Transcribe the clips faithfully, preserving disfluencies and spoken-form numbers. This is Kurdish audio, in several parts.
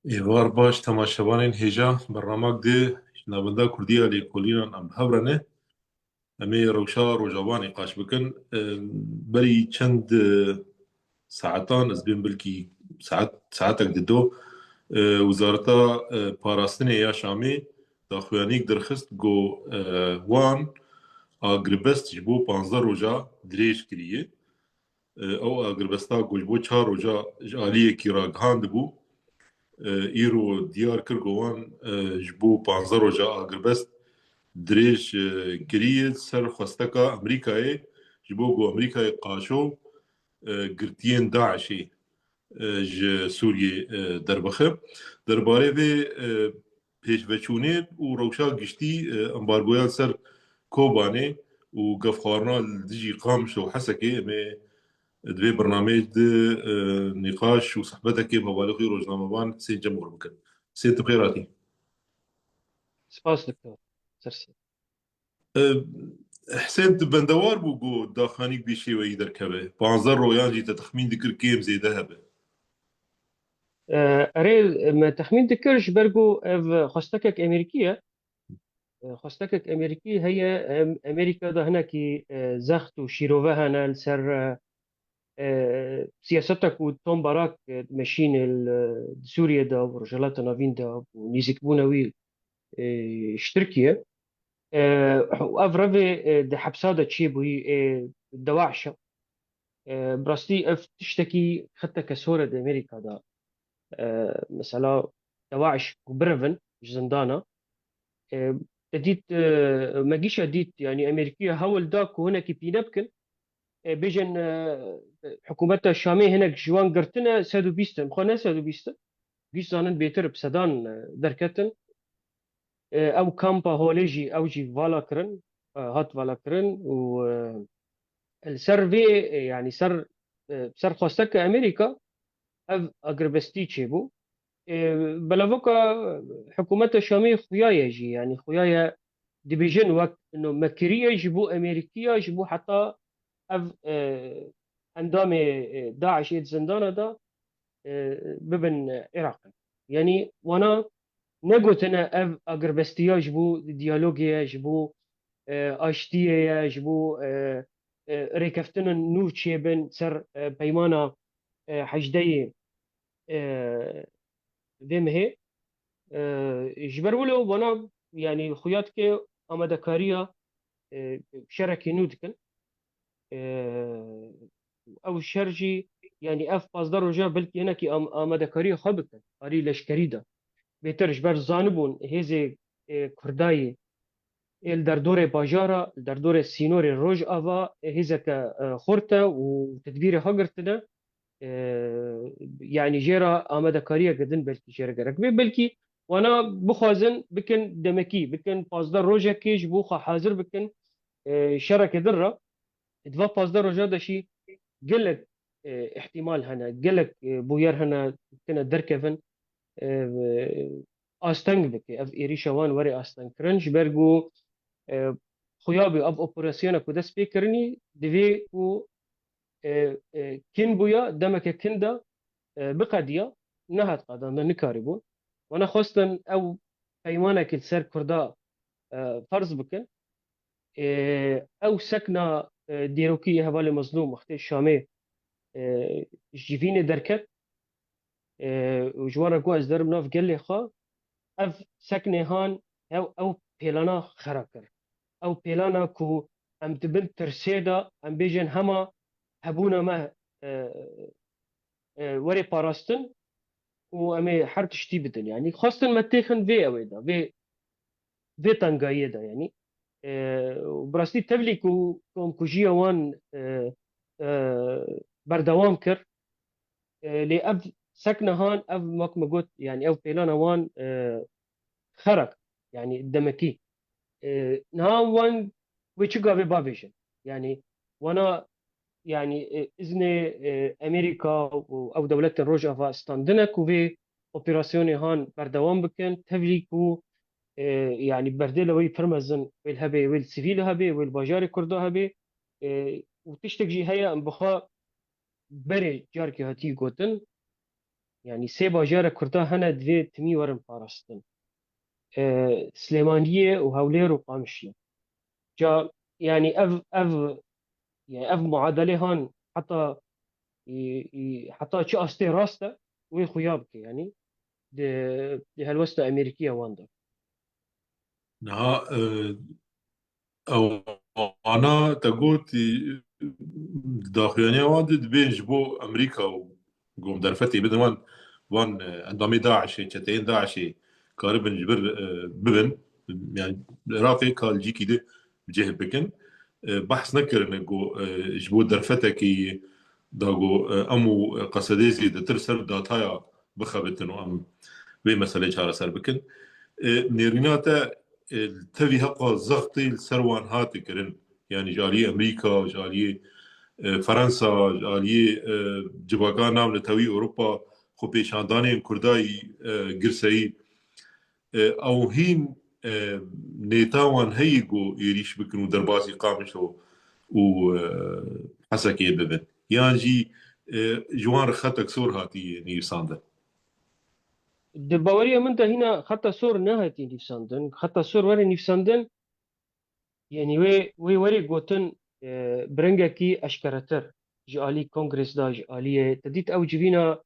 Êvar baş, temaşevanên hêja, bernamek di ji Navenda Kurdî ya Lêkolînan em bi hev re ne. Em ê rewşa Rojava nîqaş bikin. Em, berî çend, e, saetan, ez bêm belkî saet, saetek di do, e, Wezareta, e, Parastinê ya Şamê daxuyaniyek derxist, got, e, wan agirbest ji bo panzdeh roja dirêj kiriye. E, ew agirbesta ku ji bo çar roja ji aliyekî ragihandibû, e, îro diyar kir ku wan, e, ji bo panzdeh roja agirbest dirêj, e, kiriye ser xwesteka Amerîkayê, ji bo ku Amerîkayê qaşo, e, girtiyên DAIŞê, e, ji Sûriyê, e, derbixe. Derbarê vê, e, pêşveçûnê û rewşa giştî, e, embargoya li ser Kobanê û gefxwarina li dijî Qamişlo û Hesekê, em ê di vê bernameyê de, e, nîqaş û sohbetekê bi hevalê xwe rojnamevan Husên Cemor bikin. Husên, tu bi xêr hatî. Spas, doktor. Ser sê. E, Husên, tu bendewar bû ku daxuyanîk vî şêweyî derkeve? Panzdeh rojan jî te texmîn dikir kêm zêde hebe. E, erê, me texmîn dikir ji ber ku ev xwestekek Amerîkî ye. E, xwestekek Amerîkî heye, em, Amerîka de hinekî, e, zext û şîrove hene li ser, e, e, siyaseta ku Tom Barak, e, meşîne li, di Sûriyê de û Rojhilata Navîn de û nîzîkbûna wî, e, ji Tirkiye. E, û ev revê, e, di hepsa de çêbûyî, e, DAIŞ e. E, bi rastî ev tiştekî xeteke sor e di Amerîka de. E, mesela DAIŞ ku birevin ji zindana, e, te dît, e, me gîşa dît, yanî Amerîkiya hewl da ku hinekî pîne bikin. E, bêjin, e, hikûmeta Şamê hinek ji wan girtine, sed û bîst in. Xwe ne sed û bîst in. Gîş zanin bêtir bi sedan, e, derketin. E, ew kampa holê jî, ew jî vala kirin, e, hat vala kirin û, e, li ser vê, e, yanî ser, e, ser xwesteke Amerîka ev agirbestî çêbû. E, belavoka hikûmeta Şamê xuya ye jî, yanî xuya ye dibêjin wek no me kiriye ji bo Amerîkiya, ji bo heta ev, e, endamê, e, DAIŞê di zindana de, e, bibin, e, Iraqê. Yanî wana negotine ev agirbestiya ji bo diyalogê ye, ji bo, e, aştiyê ye, ji bo, e, e, rêkeftinên nû çêbin ser, e, peymana, e, hejdeyê, e, vê mehê. E, ji ber wilo wana, yanî xuya dike amadekariya, e, şerekî nû dikin. E, ew şer jî, yanî ev pazdeh roja belkî hinekî am-, amadekariya xwe bikin, arî leşkerî de. Bêtir ji ber zanibûn hêzê, e, Kurdayê ê li derdorê bajara, li derdorê sînorê Rojava, ê hêzeke, e, xurt e û tedbîrê xwe girtine. E, yanî jê re amadekariyeke din belkî jê re gerek bê. Belkî wana bixwazin bikin demekî, bikin pazdeh rojekê ji bo xwe hazir bikin, e, şereke din re. Di va pazdeh roja de jî gelek, e, îhtîmal hene, gelek, e, bûyer hene, tine derkevin. E, asteng bike, ev êrîşa wan were astengkirin, ji ber ku, e, xuya bû ev operasyona ku dest pê kirinî, divê ku, e, e, kin bûya, demeke kin de, e, biqediya, nehat qedandin, nikarîbûn. Wana xwestin ew peymanekî li ser Kurda, e, ferz bikin. E, ew sekna, e, dîrokî yê hevalê Mezlûm wextê Şamê, e, ji civînê derket, e, û ji wan re got, ez derim nav gelê xwe, ev seknê han ew, ew pêlana xera kir. Ew pêlana ku em di bin tirsê de, em bêjin hema hebûna me, e, e, were parastin û em ê her tiştî bidin. Yanî xwestin me têxin vê ewê de, vê, vê tengayiyê de, yanî. E, û bi rastî tevlî ku komkujiya wan, e, e, berdewam kir, e, lê ev sekna han, ev wek me got, yanî ew pêlana wan, e, xera kir, yanî demekî. E, niha wan wê çi gavê bavêjin? Yanî wana, yanî, e, iznê, e, Amerîka û ew dewletên Rojava standine ku vê operasyonê han berdewam bikin, tevlî ku, e, yanî berdêla wê pir mezin wê li hebe, wê li sivîl hebe, wê li bajarê Kurda hebe, e, û tiştek jî heye em bi xwe berê carekê hatî gotin, Yanî sê bajara Kurda hene divê timî werin parastin. E, Silêmaniyê û Hewlêr û Qamişlo. Ca, yanî ev, ev, yanî ev muadelê han heta, î, î, heta çi astê rast e, wê xuya bike, yanî di, di helwesta Amerîkiya wan de. Niha, e, ewana te got, e, daxuyaniya wan de dibên ji bo Amerîka û gom derfetê bidin wan, wan, e, endamê DAIŞê, çeteyên DAIŞê karibin ji vir, e, bibin. Yani Iraqê ka li cîkî de bi cih bikin. E, behs nekirine ku, e, ji bo derfetekî da ku, e, em û Qesedê zêdetir ser dataya bixebitin û em vê meselê çareser bikin. E, nêrîna te, e, tevî heqa zextê li ser wan hate kirin. Yani ji aliyê Amerîka, ji aliyê, e, Ferensa, ji aliyê, e, civaka navnetewî Ewropa xwepêşandanên Kurdayî, e, girseyî, e, ew hîn, e, nêta wan heye ku êrîş bikin û derbasî Qamişlo û, e, Hesekê bibin. Yan jî, e, ji wan re xetek sor hatiye nivîsandin. Di baweriya min de hîna xeta sor nehatiye nivîsandin. Xeta sor were nivîsandin, yanî wê, wê were gotin, e, bi rengekî eşkeretir ji alî Kongres de, ji aliyê te dît ew civîna,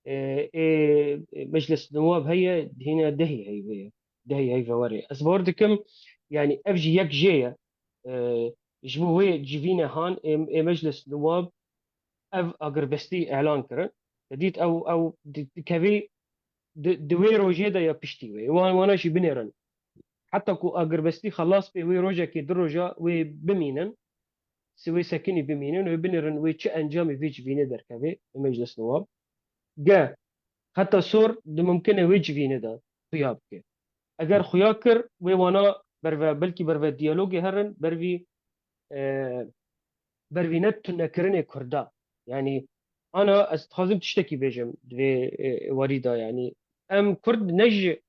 e, ê Meclis Newab heye, hîna dehî heyve ye. Dehî heyve were. Ez bawer dikim, yanî ev jî yek jê ye. E, ji bo wê civîne han ê, ê Meclis Newab ev agirbestî elan kirin. Te dît ew, ew di-, dikevî di, di wê rojê de ya piştî wê. Wan, wana jî binêrin. Heta ku agirbestî xelas bê, wê rojekê du roja wê bimînin. Si wê sekinî bimînin, wê binêrin, wê çi encamê vê civînê derkevê, li Meclis Newab. Ge, xeta sor di mumkin e wê civînê de xuya bike. Eger xuya kir, wê wana berve, belkî berve diyalogê herin, bervî, e, bervî ne tunekirinê Kurda. Yanî, ana ez dixwazim tiştekî bêjim di vê, e, warî de, yanî, em Kurd ne ji,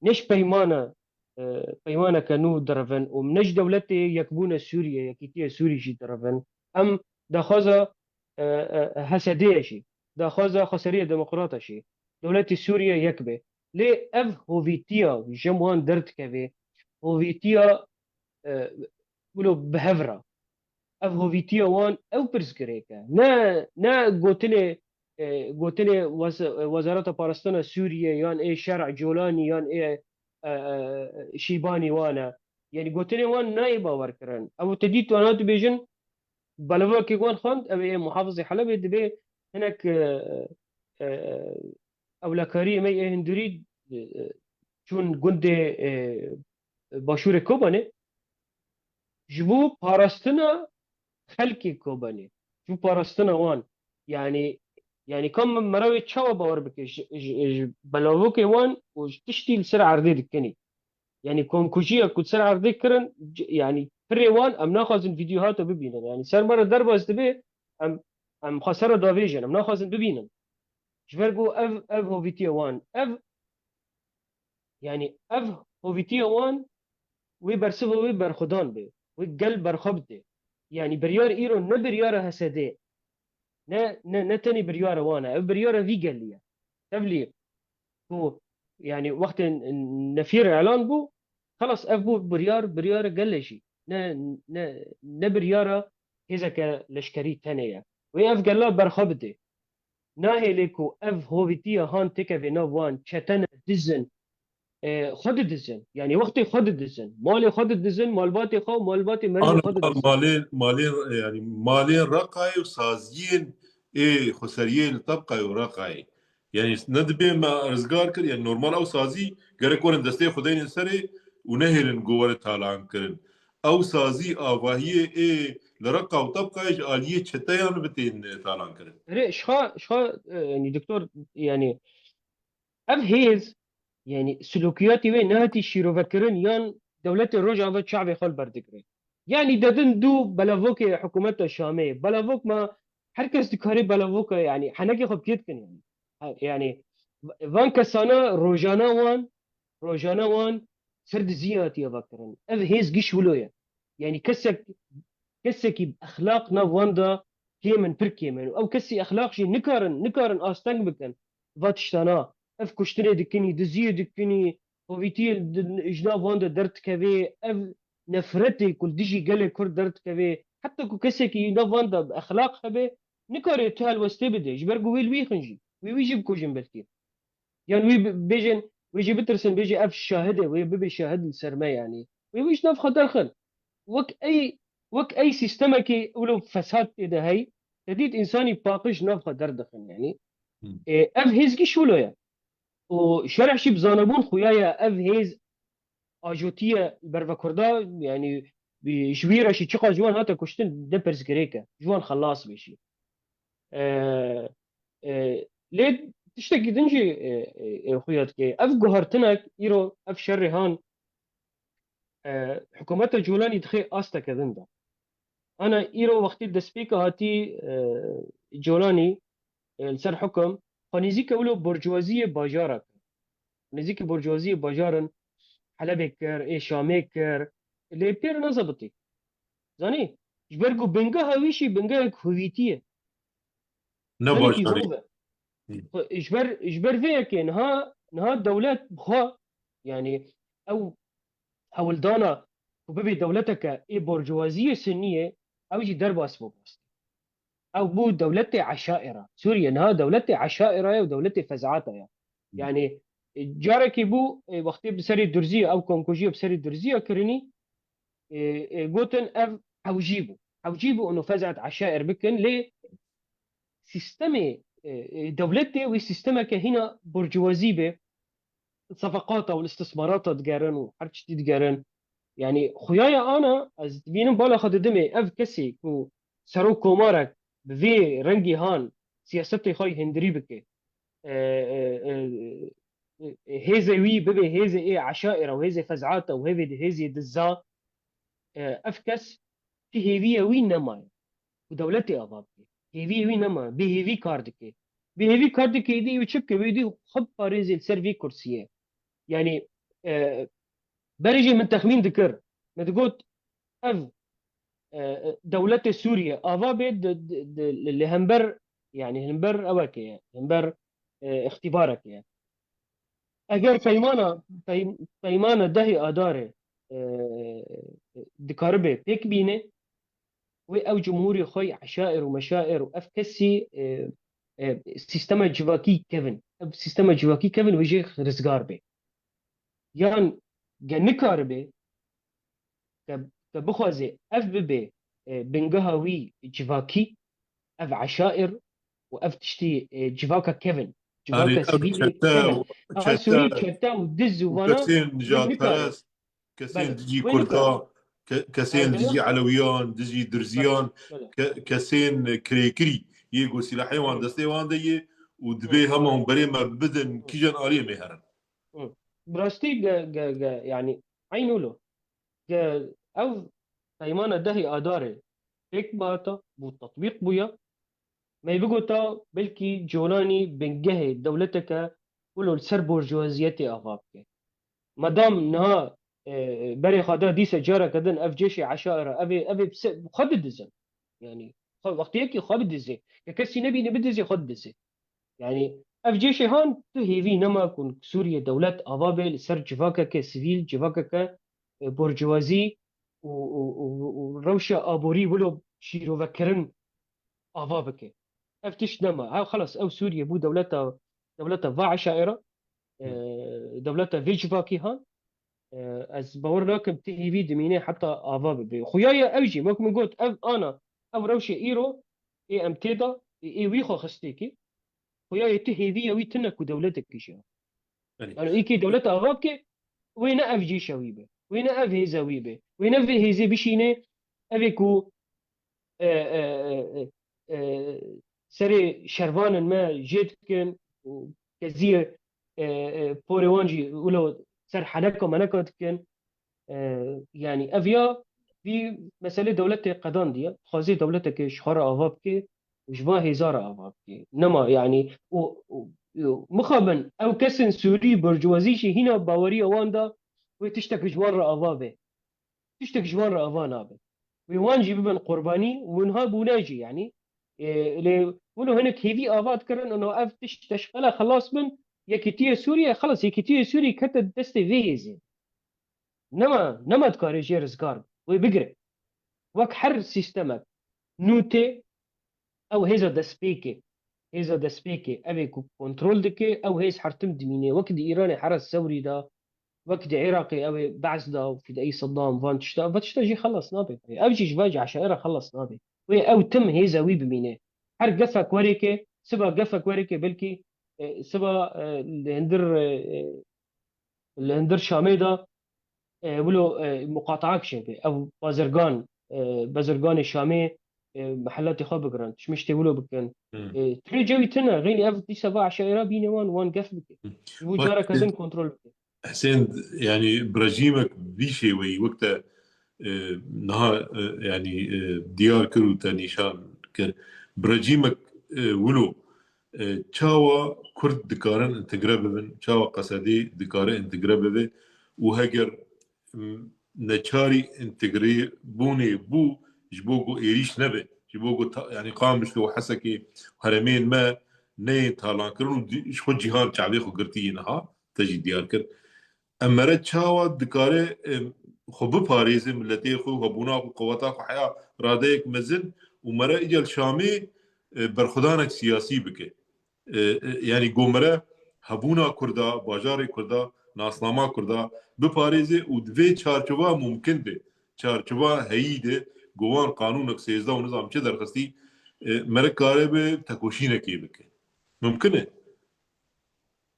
ne ji peymana, e, peymaneke nû direvin û ne ji dewletê yekbûna Sûriyê, yekîtiya Sûrî jî direvin. Em daxwaza, e, e, H S D'ê jî, daxwaza Xweseriya Demokrata jî, dewletê Sûriyê yek be. Lê ev hovîtiya ji wan derdikeve, hovîtiya, e, wilo bi hev re. Ev hovîtiya wan ew pirsgirêk e. Ne, ne gotinê, e, gotinê wez-, Wezareta Parastina Sûriyê yan ê Şer'a Colanî yan ê, e, e, Şîbanî wan e. Yanî gotinê wan nayê bawer kirin. Ew te dît wana dibêjin, belavokê wan xwend, ew ê muhafizê Helebê dibê hinek, e, e, ewlekariyê me yê hundirî, e, çûn gundê, e, Başûrê Kobanê ji bo parastina xelkê Kobanê, ji bo parastina wan. Yanî, yanî ka me, mera wê çawa bawer bike ji, ji, ji belavokê wan û ji tiştî li ser erdê dikinî. Yanî komkujiya ku ser erdê kirin, c-, yanî pirê wan em naxwazin vîdyohata bibînin. Yanî ser me re derbas dibe, em, em xwe ser re davêjin, em naxwazin bibînin. Ji ber ku ev, ev hovîtiye wan, ev, yanî ev hovîtiye wan wê bersiva wê berxwedan be, wê gel berxwe bide. Yanî biryar îro ne biryara H S D'ê, ne, ne, ne tenê biryara wan e, ev biryara vî gelî ye. Tevlî ku, yanî wextê nefîr elan bû, xelas ev bû biryar, biryara gelê jî. Ne, ne, ne biryara hêzeke leşkerî tenê ye. Wê ev gela berxwe bide. Nahêlê ku ev hovîtiya han têkeve nav wan çetene dizin, e, xwe didizin. Yanî wextê xwe didizin, malê xwe didizin, malbatê xwe û malbatê merivê Ana xwe didizin. Malê, malê, yanî malê Reqayê û saziyên ê xweseriyê li Tebqayê û Reqayê. Yanî ne dibê me rizgar kir, yanî normal ew sazî gerek werin destê xwe deynin serê û nehêlin ku were talan kirin. Ew sazî avahiyê ê li Reqa û Tebqayê ji aliyê çeteyan bi tên talan kirin. Erê, ji xwe, ji xwe, e, yanî doktor, yanî ev hêz, yanî silokiyatê wê nehatî şîrovekirin yan dewletê Rojava çavê xwe li ber digire. Yanî dedin dû belavokê hikûmeta Şamê. Belavok me, her kes dikare belavoka, yanî henekê xwe bi kê dikin yanî. Ha, yanî van kesana rojana wan, rojana wan ser dizî hatiye vekirin. Ev hêz giş wilo ye. Yanî kesek, kesekî bi exlaq nav wan de kêm in, pir kêm in. Û ew kesî exlaq jî nikarin, nikarin asteng bikin. va tiştana, ev kuştinê dikinî, diziyê dikinî, hovîtiyê di, ji nav wan de derdikevê, ev nefretê ku li dijî gelê Kurd derdikevê, heta ku kesekî nav wan de bi exlaq hebe, nikare tu helwestê bide, ji ber ku wê li wî xin jî, wê wî jî bikujin belkî. Yan wî bi-, bêjin, wê jî bitirsin, bêjî ev şahid e, wê bibe şahid li ser me, yanî. Wê wî ji nav xwe derxin. Wek ey, wek ey sîstemekê wilo fesad tê de hey, te dît însanî paqij nav xwe derdixin, yanî. Hmm. E, ev hêz giş wilo ye. Û şerh jî bi zanebûn xuya ye, ev hêz ajotiye li ber ve Kurda, yanî, bi-, ji wî re jî çiqas ji wan hate kuştin, ne pirsgirêk e. Ji wan xelas be jî. E, e, lê tiştekî din jî, e, e, e, xuya dike. Ev guhertinek îro, ev şerê han, e, hikûmeta Colanî dixê asteke din de. Ana îro wextê destpêka hatî, e, Colanî, e, li ser hukum, xwe nêzîke wilo burjuwaziyê bajara kir. Nêzîke burjuwaziyê bajarin Helebê kir, ê Şamê kir. Lê pê re nezebitî. Zanî? Ji ber ku bingeha wî jî bingehek hûvîtî ye. Ne Xelkî bajarî. Hov e. Hı. Xwe, ji ber, ji ber vê yekê niha, niha dewlet bi xwe, yanî ew hewldana ku bibê dewleteke ê borcuwaziyê Sunniyê, ew jî derbas bû. Ew bû dewletê eşaira. Sûriye niha dewletê eşaira ye û dewletê fezata ye. Hı. Yanî, e, carekê bû, e, wextê bi serê Durzî, ew komkujiya bi serê Durzî ya kirinî, e, e, gotin ev hewcî bû. Hewcî bû û fezat eşair bikin, lê sîstemê, e, e, dewletê wî sîstemeke hîna burcuwazî be, sefeqata û istismarata digerin û her tiştî digerin. Yanî, xuya ye ana, ez dibînim bala xwe didimê, ev kesê ku serok komarek bi vê rengî han siyasetê xwe yî hindirî bike, e, e, e, e, hêzê wî bibe hêzê ê eşaira û hêzê fezata û hêvê, hêzê dizza, e, ev kes ti hêviya wî nemaye ku dewletê ava bike. Hêviyê wî nemaye. Bêhêvî kar dike. Bêhêvî kar dike, êdî wî çi bike? Wî dî xwe biparêzê li ser vî kursiyê. Yanî, e, berê jî min texmîn dikir. Min digot, ev, e, dewletê Sûriye ava bê di, di, di, li hember, yanî hember ewekê ye, hember, e, îxtîbarekê ye. Eger peymana, pey-, peymana dehê Adarê, e, dikaribe pêk bîne, wê ew cumhûrê xwe yî eşair û meşair û ev kesî, e, e, sîstema civakî kevin. Ev sîstema civakî kevin wê jê rizgar bê. Yan ge nikaribe, ke, ke bixwaze ev bibe, e, bingeha wî civakî, ev eşair û ev tiştî, e, civaka kevin. Civaka Erê, ev sivîlê çete kevin. û, Aha, çete Sûrî çete û diz û û vana kesên wê nikare. nijadperest, kesên Belê, dijî wê Kurda, nikare. ke-, kesên Erê, dijî Elewiyan, dijî Dirziyan, belê, belê. ke-, kesên kirêkirî yê ku silahê wan Hı. destê wan de yê û dibê Hı. hema hûn berê me bidin, Hı. kîjan aliyê me herin. Hı. Bi rastî ge, ge, ge, yanî eyn wilo. Ge ew peymana dehê Adarê pêk bihata, bû tetbîq bûya, me bigota belkî Colanî bingehê dewleteke wilo li ser borcuwaziyetê ava bike. Madam niha, e, berê xwe da dîse careke din ev cêşê eşaira, ev ê, ev ê bi se-, bi xwe didizin. Yanî, xwe, wextiyekî xwe bidizê. Ke kesî nebîne bidizê, xwe didizê. Yanî, ev cêşê han tu hêvî nema ku Sûriye dewlet ava be li ser civakeke sivîl, civakeke, e, borcuwazî û, û, û, û rewşa aborî wilo şîrovekirin ava bike. Ev tişt nema. Ew xelas, ew Sûriye bû dewleta, dewleta va eşaira, e, Hı. dewleta vê civakî han. E, ez bawer nakim ti hêvî dimîne heta ava bibe. Xuya ye ew jî, wek min got, ev ana, ev rewşê îro, ê em tê de, ê, ê wî xwe xistê kê. Xuya ye ti hêviya wî tune ku dewletekî jî. Belê. Yani, ê kê dewleta ava bike, wê ne ev cêşa wî be. Wê ne ev hêza wî be. Wê ne vê hêzê bişîne, ev ê ku, e, e, e, e, serê şervanên me jê dikin û keziyê, e, e, porê wan jî wilo ser heneka meneka dikin. E, yanî ev ya vî meselê dewletê qedandiye. Dixwazê dewleteke ji xwe re ava bike û ji van hêza re ava bike. Nema, yanî, û, û, û mixabin ew kesên Sûrî burcuwazî jî hîna baweriya wan de wê tiştek ji wan re ava be. Tiştek ji wan re ava nabe. Wê wan jî bibin qurbanî û niha bûne jî, yanî, E, lê wilo hinek hêvî ava dikirin, ino ev tişt teşqele xelas bin, Yekîtiyê Sûriyê, xelas, Yekîtiyê Sûriyê kete destê vê hêzê. Nema, nema dikare jê rizgar be, wê bigire. Wek her sîstemek nû tê, ew hêza destpêkê, hêza destpêkê, ev ê ku kontrol dike, ew hêz her tim dimîne. Wek di Îranê here Sewrî de, wek di Iraqê ew ê Be's de û fîdeyî Seddam, van tişta, van tişta jî xelas nabe. Ev jî ji van ji eşaira xelas nabe. Wê ew tim hêza wî bimîne. Her gefek werê ke, siba gefek werê ke belkî, e, siba, e, li hindir, e, e, li hindir Şamê de, e, wilo, e, muqataek çêbe. Ev bazirgan, e, bazirganê Şamê, e, mehelatê xwe bigirin. Tişmiştê wilo bikin. Hmm. E, tu rê cewî tune, xeynî ev dîsa va eşaira bîne wan, wan gef bike. Hmm. Ji bo Bak, careke e, din kontrol bike. Hesên, yanî bi rejîmek vî şêweyî wek te, e, niha, e, yanî, e, diyar kir û te nîşan kir. Bi rejîmek, e, wilo, e, çawa Kurd dikarin entegre bibin, çawa Qesedê dikare entegre bibe û heger, m, neçarî entegre bûnê bû, ji bo ku êrîş nebe, ji bo ku ta-, yanî Qamişlo û Hesekê herêmên me neyên talankirin û di-, ji xwe cîhan çavê xwe girtî yê niha, te jî diyar kir. Em mere çawa dikare, em, xwe biparêze, miletê xwe, hebûna xwe, qeweta xwe, heya radeyek mezin û mere îca li Şamê, e, berxwedanek siyasî bike. E, e, yanî go mere hebûna Kurda, bajarê Kurda, nasnama Kurda biparêze û di vê çarçova mumkin be, çarçova heyî de, go wan qanûnek sêzdeh û nizam çi derxistî, e, mere kare be tekoşînekê bike. Mumkin e?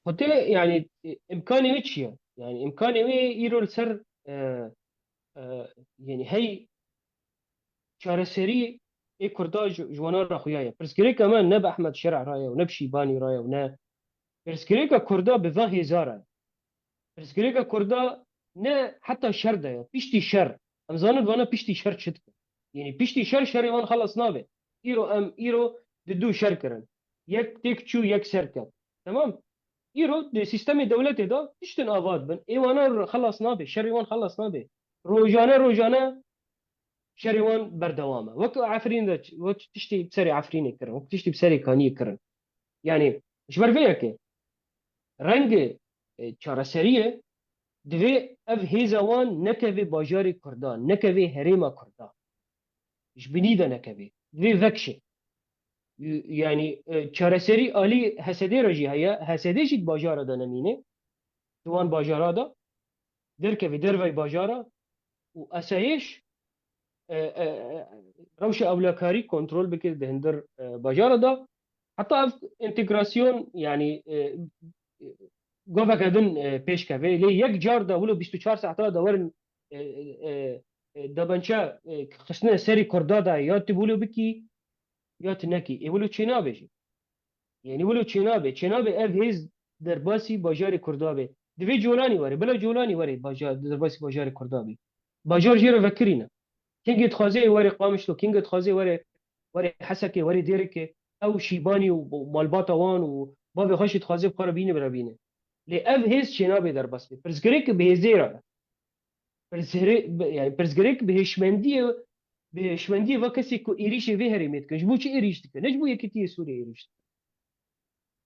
Xwedê, yanî, e, imkanê wê çi ye? Yanî, imkanê wê îro li ser, e, e, yanî, hey çareserî ê Kurda ji, ji wana re xuya ye. Pirsgirêka me ne bi Ehmed Şer'a re ye û ne bi Şîbanî re ye û ne. Pirsgirêka Kurda bi va hêza re ye. Pirsgirêka Kurda ne heta şer de ye. Piştî şer. Em zanin vana piştî şer çi dike. Yanî piştî şer, şerê wan xelas nabe. Îro em, îro di du şer kirin. Yek têk çû, yek ser ket. Temam? Îro di sîstemê dewletê de tiştin ava dibin. Ê wana xelas nabe. Şerê wan xelas nabe. Rojane, rojane şerê wan berdewam e. Wek Efrîn de, wek tiştê bi serê Efrînê kirin, wek tiştê bi serê Kaniyê kirin. Yanî, ji ber vê yekê, rengê, e, çareseriyê divê ev hêza wan nekeve bajarê Kurda, nekeve herêma Kurda. Ji binî de nekeve. Divê vekşe. Y-, yanî, e, çareserî alî H S D re jî heye. H S D jî di bajara de nemîne. Di wan bajara de derkeve dervey bajara û asayîş, e, e, e, rewşa ewlekarî kontrol bike di hindir, e, bajara de. Heta ev entegrasyon, yanî, e, e, goveke din, e, pêş keve. Lê yek car de wilo bîst û çar saeta de werin, e, e, e, debençe, e, xistine serî Kurda de ya tu wilo bikî, ya tu nekî. Ê wilo çênabe jî. Yanî wilo çênabe. Çênabe ev hêz derbasî bajarê Kurda be. Divê Colanî were. Bila Colanî were bajar, derbasî bajarê Kurda be. Bajar jê re vekirîne. Kengê dixwaze were Qamişlo, kengê dixwaze were, were Hesekê, were Dêrikê. Ew Şîbanî û, û malbata wan û bavê xwe jî dixwaze bi xwe re bîne, bi re bîne. Lê ev hêz çênabe derbas be. Pirsgirêk bi hêzê re. Pirsgirê-, bi, yanî pirsgirêk bi hêşmendiyê, bi hêşmendiyê va kesê ku êrîşê vê herêmê dikin. Ji bo çi êrîş dikin? Ne ji bo yekîtiyê Sûriyê êrîş dikin.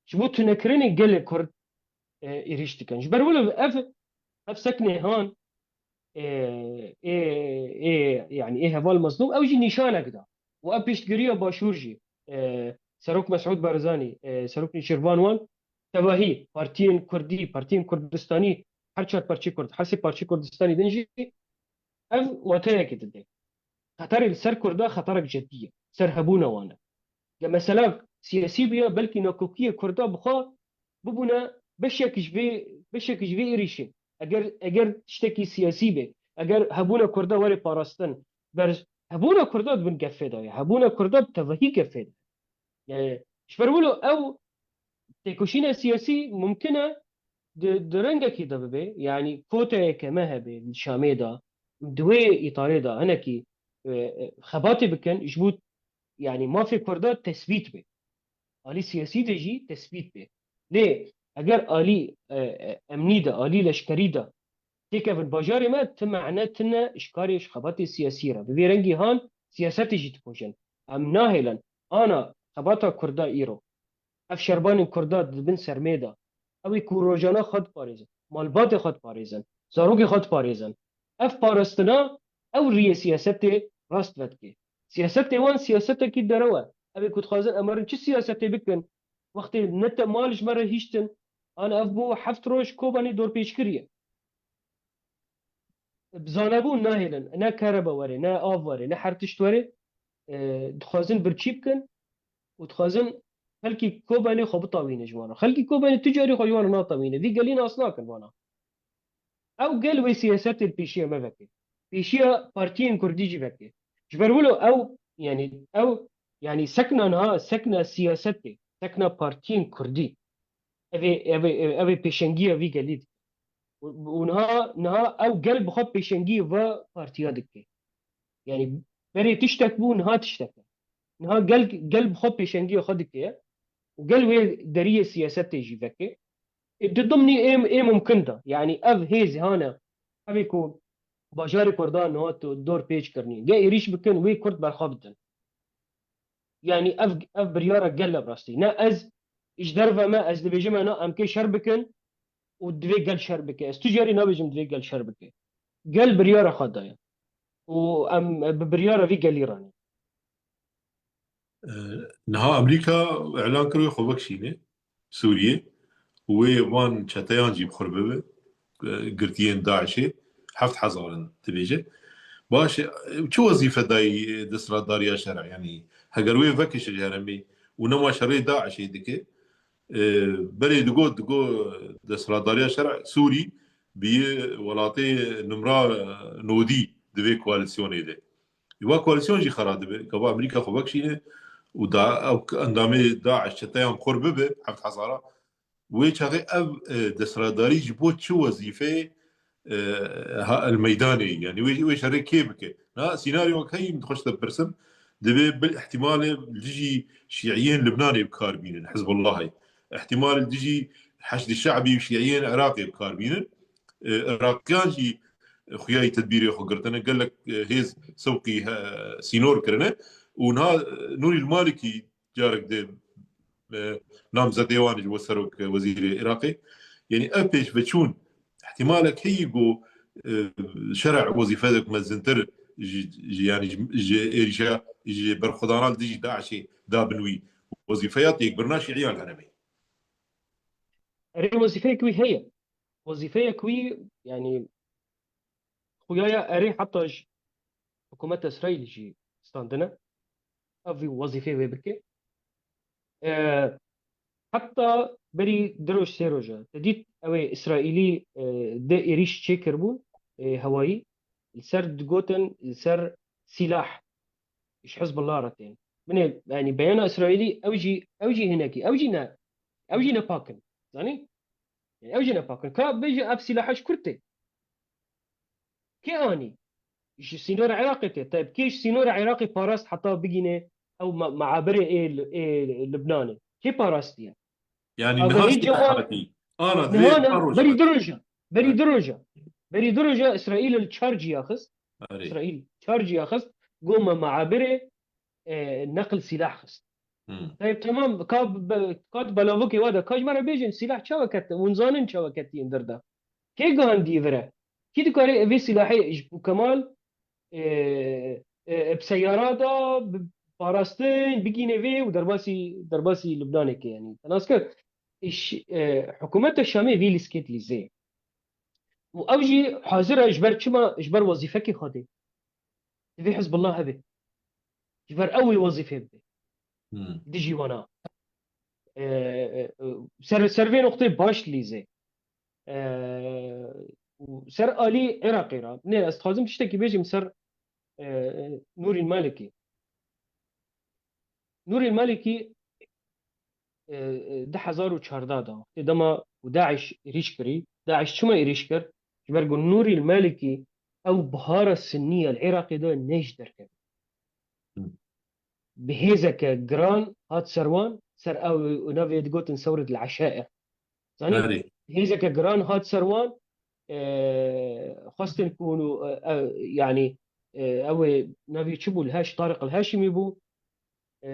Ji bo tunekirinê gelê Kurd, e, êrîş dikin. Ji ber wilo ev, ev seknê han, e, ê, ê, yanî ê heval mezlûm, ew jî nîşanek da. Û ev piştgiriya Başûr jî, e, Serok Mesûd Barzanî, e, Serok Nêçîrvan wan, tevahî partiyên Kurdî, partiyên Kurdistanî, her çar parçeyê Kurd, her sê parçeyê Kurdistanî din jî ev wateyekê dide. Xeterê li ser Kurda xeterek cidî ye. Ser hebûna wan e. Ge mesela siyasî biya, belkî nakokiyê Kurda bi xwe bibûne beşek ji vê, beşek ji vê êrîşê. Eger, eger tiştekî siyasî be, eger hebûna Kurda were parastin, ber hebûna Kurda di bin gefê de ye. Hebûna Kurda bi tevahî gefê de ye. E, ji ber wilo ew têkoşîna siyasî mumkin e di, di rengekî de bibe. Yanî koteyeke me hebe li Şamê de, di wê îtarê de hinekî, e, e, xebatê bikin ji bo, yanî mafê Kurda tesbît be. Alî siyasî de jî tesbît be. Lê eger alî, e, e, emnî de, alî leşkerî de têkevin bajarê me, ti mane tine ji karê ji xebatê siyasî re. Bi vê rengî han siyasetê jî dikujin. Em nahêlin. Ana xebata Kurda îro, ev şerbanên Kurda di bin sermê de, ew ê ku rojane xwe diparêzin, malbatê xwe diparêzin, zarokê xwe diparêzin. Ev parastina ew riyê siyasetê rast vedike. Siyasetê wan siyasetekî derew e. Ev ê ku dixwazin em werin çi siyasetê bikin, wextê ne te mal ji me re hiştin, an ev bû heft roj Kobanê dorpêçkirî ye. Bi zanebûn nahêlin, ne kerebe were, ne av were, ne her tişt were. E, dixwazin birçî bikin û dixwazin xelkî Kobanê xwe bitawîne ji wan re. Xelkî Kobanê tu carî xwe ji wan re natawîne. Vî gelî nas nakin vana. Ew gel wê siyasetê li pêşiya me veke. Pêşiya partiyên kurdî jî veke. Ji ber wilo ew, yanî ew, yanî sekna niha, sekna siyasetê, sekna partiyên kurdî. Ev ê, ev ê, ev ê pêşengiya vî gelî dike. Û, û niha, niha ew gel bi xwe pêşengiyê va partiya dike. Yanî berê tiştek bû, niha tiştek e. Niha gel, gel bi xwe pêşengiya xwe dike û gel wê deriyê siyasetê jî veke. Ê, di dimnî ê, ê mumkin de. Yanî ev hêz hane, ev ê ku bajarê Kurdan niha tu dor pêç kirinî. Ge êrîş bikin, wê Kurd berxwe bidin. Yanî ev, ev biryara gel e bi rastî. Ne ez ji derve me, ez dibêjime na em kê şer bikin û divê gel şer bike. Ez tu carî nabêjim divê gel şer bike. Gel biryara xwe daye. Û em bi biryara vî gelî re ne. E, niha Amerîka îlan kir wê xwe vekişîne Sûriyê û wê van çeteyan jî bi xwe bibe, e, girtiyên DAIŞê heft hezar in dibêje. Baş e, çi wezîfe dayî desthilatdariya şerê? Yanî heger wê vekişe ji herêmê û nema şerê DAIŞê dike, e, berê digot, digot desthilatdariya şerê Sûrî bi welatê nimra, e, nodî di vê koalîsyonê de. Ê, wa koalîsyon jî xera dibe. Gava Amerîka xwe vekişîne û da ew endamê DAIŞ çeteyan xur bibe heft hezara. Wê çaxê ev, e, desthilatdarî ji bo çi wezîfeyê, e, ha, el meydanê, yanî wê, wê şerê kê bike? Na, sînaryo heyî min dixweş te bipirsim, divê bil ihtimalê li dijî şîiyên Libnanê bi kar bînin, Hizbullahê. Ihtimalê li dijî Heşdî Şe'bî û şîiyên Iraqê bi kar bînin. E, Iraqiyan jî xuyayî tedbîrê xwe girtine, gelek, e, hêz sewqî, e, sînor kirine û niha, e, Nûrî Malikî carek dê, e, namzedê wan ji bo serok, e, wezîrê Iraqê. Yanî ev pêşveçûn ihtimalek heyî ku, e, şerê wezîfeyek mezintir ji, ji, yanî ji, ji êrîşa, ji berxwedana li dijî DAIŞê dabin wî. Wezîfeya têkbirina şîiyan herêmê. Erê, wezîfeyek wî heye. Wezîfeyek wî, yanî, xuya ya erê heta ji hikûmeta Îsraîlê jî standine. Ev vî wezîfê wê bike. E, heta berî du roj, sê roja te dît ew ê Îsraîlî, e, de êrîş çêkiribûn, e, hewayî, li ser digotin, li ser sîlah ji Hizbullah re tên. Binê, yanî beyana Îsraîlî ew jî, ew jî hinekî, ew jî ne, ew jî ne pak in. Zanî? Yanî ew jî ne pak in. Ka bêje ev sîlaha ji kur tê? Kê anî? Ji sînora Iraqê tê. Tayb kê ji sînora Iraqê parast heta bigîne ew ma-, meabirê ê, ê Libnanê? Kê parastiye? Yanî niha Agahî sî cewa hatî. Ana, niha divê ne, çar roj berî hatî. Du roja. Berî Evet. Du roja. Berî du roja Îsraîl li çar ciya xist. Erê. Îsraîl çar ciya xist. Go me meabirê, e, neql sîlah xist. Hmm. Tayb, temam, ka be-, ka di belavokê wa de, ka ji me re bêjin, sîlah çawa ket, hûn zanin çawa ketiye derda. Kê gihandî vire? Kî dikare vê sîlahê ji bo Kemal, e, e, bi seyara da, bi parastin, bigîne vê û derbasî, derbasî Libnanê ke, yanî. Te nas kir, iş, e, hikûmeta Şamê vî lîskêt lîzê. Û ew jî hazir e ji ber çima, ji ber wezîfekê xwe dê. Divê Hizbullah hebe. Ji ber ew ê wezîfê bibe. Hmm. Dijî wana. E, e, e, ser, ser vê noqtê baş lîzê. E, û ser alî Iraqê re. Nê, ez dixwazim tiştekî bêjim ser, e, e, Nûrîn Malikî. Nûrîn Malikî, e, e, du hezar û çardeh de, wextê dema ku DAIŞ êrîş kirî, DAIŞ çima êrîş kir? Ji ber ku Nûrîn Malikî ew bihara sinnî ya li Iraqê de ne ji derkevin. Hmm. Bi hêzeke giran hat ser wan, ser ew, navê digotin sewret el eşair. Zanî, Erê. Hêzeke giran hat ser wan, e, xwestin ku hûn û, e, e, yanî, e, ew ê navê çi bû? El Heş-, Tariq el Haşimî bû. e,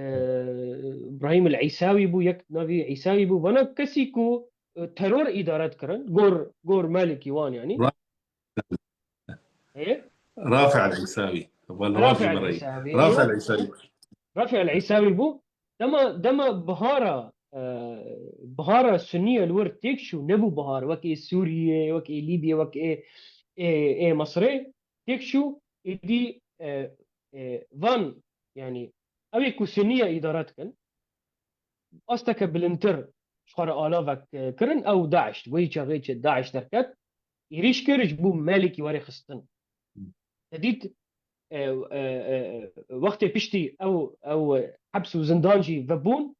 Îbrahîm el Îsawî bû, yek navî Îsawî bû. Vana kesî ku, e, teror îdare dikirin, gor, gor Malikî wan yanî. Ra- Ê? Rafi el Îsawî. Wal Rafi Rafi el Mirayî. Îsawî. Rafi el Îsawî. Rafi el Îsawî bû. Dema, dema bihara, e, bihara Sunniye li wir têk çû, nebû bihar, wek ê Sûriyê, wek ê Lîbiyê, wek ê, ê, ê Misirê, têk çû, êdî, e, e, van, yanî, ew ê ku Sunniye îdare dikin, asteke bilindtir ji xwe re alavek, e, kirin, ew DAIŞ, wê çaxê çi DAIŞ derket, êrîş kir, ji bo Malikî were xistin. Te dît, e, e, e, wextê piştî ew, ew heps û zindan jî vebûn,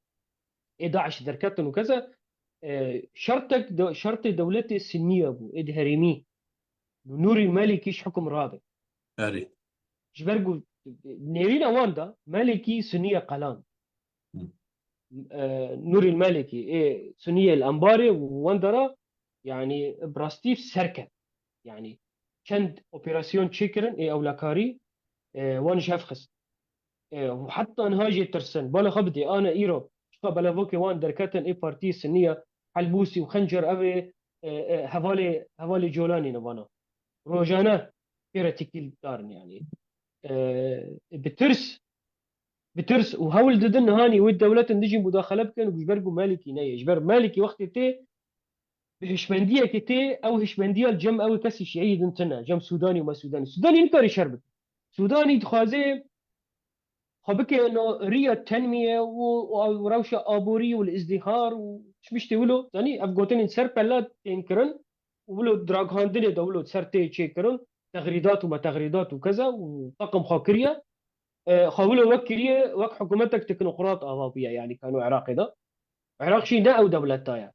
ê DAIŞ derketin û keza, e, şertek de, şertê dewletê Sunniye bû, ê di herêmî. Nûrî Malikî ji hukum rade. Erê. Ji ber ku nêrîna wan de Malikî Sunniye qelan. Hı. E, Nûrî Malikî, ê Sunniye li Embarê û Wendera, yanî bi rastî serket. Yanî çend operasyon çêkirin, ê ewlekarî, e, wan ji hev xist. E, û heta niha jê tirsin. Bala xwe bidê, ana îro, çiqa belavokê wan derketin, ê partiyê Sunniye, helbûsî û xencer ev ê, e, e, hevalê, hevalê Colanî ne vana. Rojane pê re têkîl darin yanî. E, bi tirs, bi tirs û hewl didin nihanî wê dewletin dijî mudaxele bikin û ji ber ku Malikî neyê. Ji ber Malikî wextê tê, bi hişmendiyekê tê, ew hişmendiya li cem ew kesî şîîyî din tune, cem Sûdanî û me Sûdanî. Sûdanî nikare şer bike. Sûdanî dixwaze xwe bike no riya tenmiye û, û rewşa aborî û li îzdîhar û çi tiştê wilo. Zanî, ev gotinên ser pella tên kirin û wilo draghandinê de wilo ser tê çêkirin, texrîdat û me texrîdat û keza û teqim xwe kiriye. E, xwe wilo wek kiriye, wek hikûmetek teknokrat ava bûye, yanî kano Iraqê de. Iraq jî ne ew dewleta ye.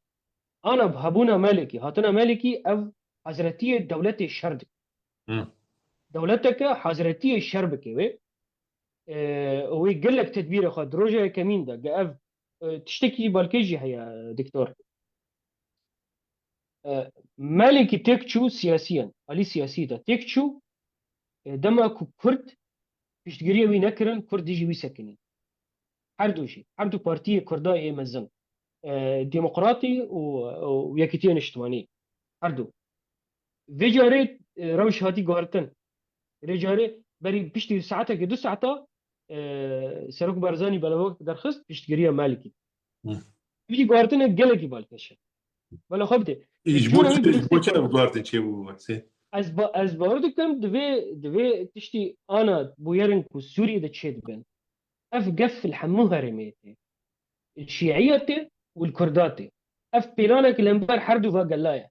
Ana bi hebûna Malikî, hatina Malikî ev hazretiyê dewletê şer dike. Hı. Dewleteke hazretiyê şer bike wê. E, wê gelek tedbîrê xwe di roja yekemîn de, ge ev, e, tiştekî balkêş jî heye, doktor. E, Malikî têk çû siyasiyen, alî siyasî de têk çû, e, dema ku Kurd piştgiriya wî nekirin, Kurd dijî wî sekinî. Her du jî, her du partiyê Kurda yê mezin, e, Demokratî û, û Yekîtiya Niştimanî, her du. Vê carê, e, rewş hatî guhertin. Vê carê berî piştî saetekê, du saeta, e, Serok Barzanî belavok derxist piştgiriya Malikî. Hı. Vî guhertine gelekî balkêş e. Bala xwe bidê. Ji bo çi, ji bo çi ev guhertin çêbû, Sê? Ez ba-, ez bawer dikim, divê, divê tiştî ana bûyerin ku Sûriyê de çêdibin. Ev gef li hemû herêmê tê. Li şîiya tê û li kurda tê. Ev pîlanek li hember her du va gela ye.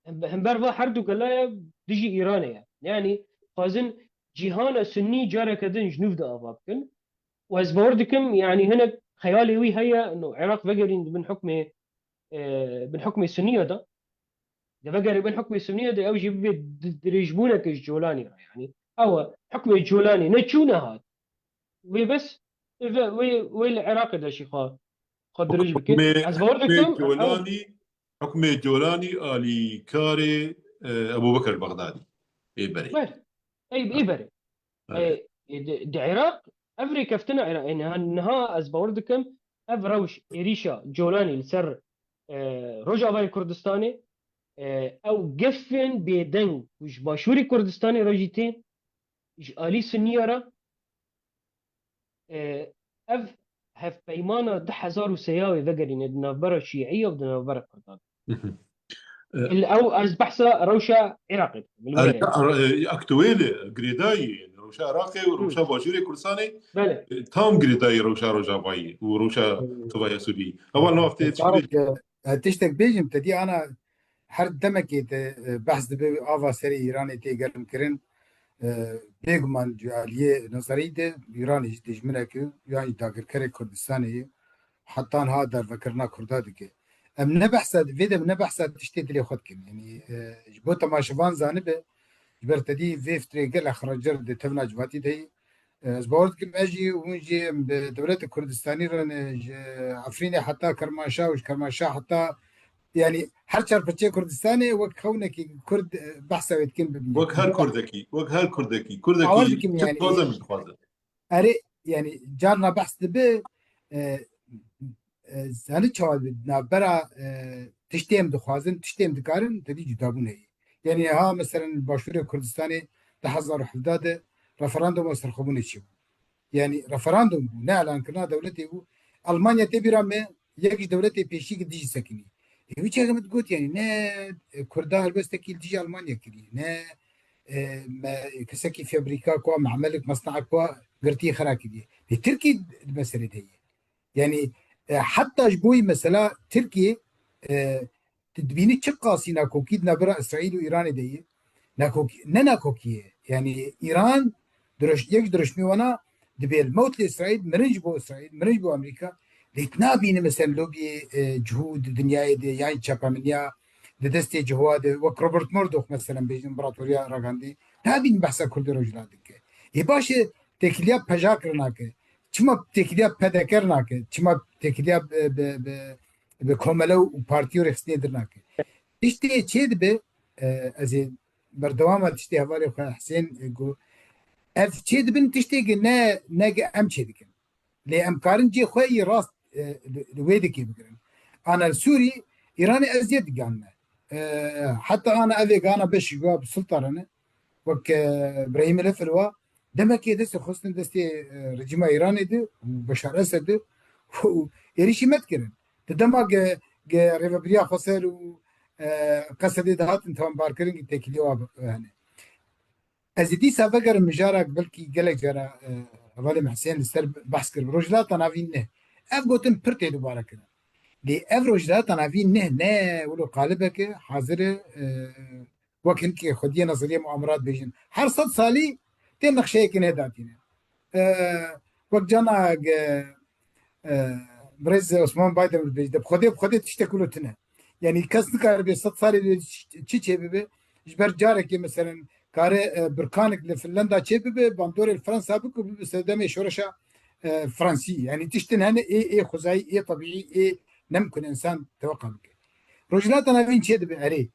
Hem-, hember va her du gela ye dijî Îranê ye. Yanî, xwazin cîhana sunnî careke din ji nû de ava bikin. Û ez bawer dikim, yanî hinek xeyalê wî heye, no Iraq vegerîn di bin hukmê, e, bin hukmê sunniya de. De vegerê bin hukmê sunniya de ew jî bibe di-, dirêjbûneke ji Colanî re. Yanî ew e, hukmê Colanî ne çû ne hat. Wê bes, wê, wê, wê li Iraqê de jî xwe, xwe dirêj bike. Hukmê, ez bawer hukmê dikim, ew Colanî, hukmê Colanî alîkarê, e, Ebû Bekir Bexdadî ê berê. Ber. Ey, ê berê. Ber. E, e, di, di Iraq, ev rêkeftina Iraq, e, niha, niha ez bawer dikim, ev rewş êrîşa Colanî li ser, e, Rojavayê Kurdistanê, e, ew gefên bêdeng ku ji Başûrê Kurdistanê re jî tên, ji alî Sunniya re, e, ev hevpeymana du hezar û sê ya wê vegerîne di navbera Şîiya û di navbera Kurdan. Mhm. E, Li ew ez behsa rewşa Iraqê dikim, li wê Ar-, ar-, e, aktuêl e, girêdayî, rewşa Iraqê û Hı. rewşa Başûrê Kurdistanê, Belê. e, tam girêdayî rewşa Rojavayê û rewşa Hı. Tovaya Sûriyeyê. Heval nav tê Tarık, çi e, e, tiştek bêjim, te dî ana her demekê te, e, behs dibe ava serê Îranê tê germkirin. E, bêguman ji aliyê nezerî de Îranê jî dijminek e, yan jî dagirkerê Kurdistanê ye. Heta niha dervekirina Kurda dike. Em ne behsa, vê de ne behsa tiştê dilê xwe dikin. Yanî, e, ji bo temaşevan zanibe, ji ber te dî vê fitrê gelek xerecer di tevna civatî de ye. E, ez bawer dikim, ez jî, hûn jî em bi dewleta Kurdistanî re ne, ji Efrînê heta Kermanşah û ji Kermanşah heta, yanî her çar parçeyê Kurdistanê wek xewnekî Kurd, e, behsa wê dikin bi Wek her Kurdekî, wek her Kurdekî. Kurdekî Bawer dikim, yanî, dixwaze min dixwaze. Erê, yani carna behs dibe, e, e, zanî çawa dibe, navbera, e, tiştê em dixwazin, tiştê em dikarin, tedî cudabûn heye. Yani ha meselen Başûrê Kurdistanê di hezar û hevdeh de referanduma serxwebûnê çêbû. Yani referandum bû, ne elankirina dewletê bû. Almanya tê bîra me, yek ji dewletê pêşî ki dijî sekinî. Ê wî çaxê min digot, yani ne, e, Kurda helwestekî li dijî Almanya kiriye, ne, e, me, kesekî fabrîka ku, me'melek, mesne'ek ku girtî xera kiriye. Lê Tirkî di meselê de ye. Yani, e, heta ji bo wî mesela Tirkiye, e, tu dibînî çi qasî nakokî di navbera Îsraîl û Îranê de ye. Nakokî, ne nakokî ye. Yani Îran, diroj-, yek ji dirojmî wana dibe li mewt li Îsraîl, mirin ji bo Îsraîl, mirin ji bo Amerîka. Lê tu nabînî mesela lobiyê, e, cihû di dinyayê de, yan çapemeniya di destê cihûa de, wek Robert Murdoch mesela bêjin, împaratoriya ragandî. Nabînî behsa Kurdê Rojhilat dike. Ê baş e, têkiliya pejak re nake. Çima têkiliya P D K re nake? Çima têkiliya bi, bi, bi, bi komele û partî û rêxistinê dir nake? Tiştê çê dibe, e, ez ê berdewama tiştê hevalê xwe Husên, e, got, ev çê dibin tiştê ki ne, ne ki em çê dikin. Lê em karin cê xwe yê rast, e, li, li wê dikê bigirin. Ana li Sûrî, Îranê eziyet diganine. E, heta ana evê gana beşî gua bi sultarane. Wek, e, Brahîm Elefel wa, demekê destê xistin destê, e, rejîma Îranê de û Beşar Esed de û êrîşî me dikirin. Di dema ge, ge rêvebiriya Xweser û, e, Qesedê dihatin tawanbarkirin, têkilî wa bi-, hene. Ez ê dîsa vegerim mijara belkî gelek cara, e, hevalê me Husên li ser behs kir. Rojhilata Navîn ne. Ev gotin pir tê dubare kirin. Lê ev Rojhilata Navîn ne, ne wilo qalibeke hazir e, e, wek hinkê xwediyê nezeriyê muamerat bêjin. Her sed salî tê nexşeyekê nê datîne. E, wek cana ge, e, birêz Osman Baydemir bêjî, de bi Xwedê, bi Xwedê tiştek wilo tune. Yani kes nikaribe sed salê de çi, çi çê bibe. Ji ber carekê meselen kare, e, birkanek li Finlanda çê bibe, bandorê li Fransa bik û bibe sedemê şoreşa, e, Fransî. Yani tiştin hene ê, ê xwezayî, ê tebîî, ê nemkin însan teweqa bike. Rojhilata Navîn çê dibe erê.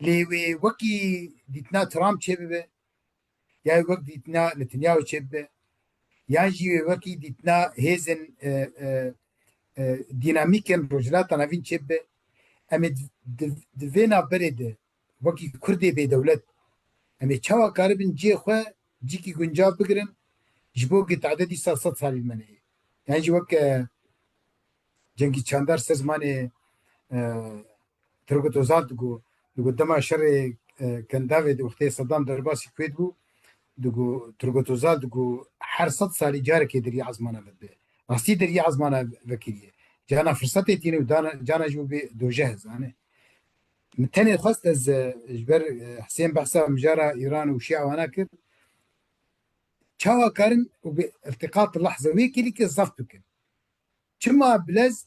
Lê wê wekî dîtina Trump çê bibe, ya wek dîtina Netanyahu çê bibe, yan jî wê wekî dîtina hêzên, e, e, e, dînamîkên Rojhilata Navîn çê bibe, em ê di, di, di vê navberê de wekî Kurdê bêdewlet, em ê çawa karibin cihê xwe cîkî guncav bigirin, ji bo ku tade dîsa sed salî li me neyê. Yan jî wek, e, Cengîz Çandar ser zimanê, e, Turgut Özal digo, digo dema şerê, e, Kendavê di wextê Saddam derbasî Kuweyt bû, digo Turgut Özal digo her sed salî carekê deriyê ezmana ve dibe. Rastî deriyê ezmana vekiriye. Cana firsetê tîne û dana, cana jî bê dojeh zane. Min tenê xwest ez, e, ji ber, e, Husên behsa mijara Îran û Şîa wana kir. Çawa karin û bi iltiqat lehze wê kirî ke zeft bikin. Çima bilez,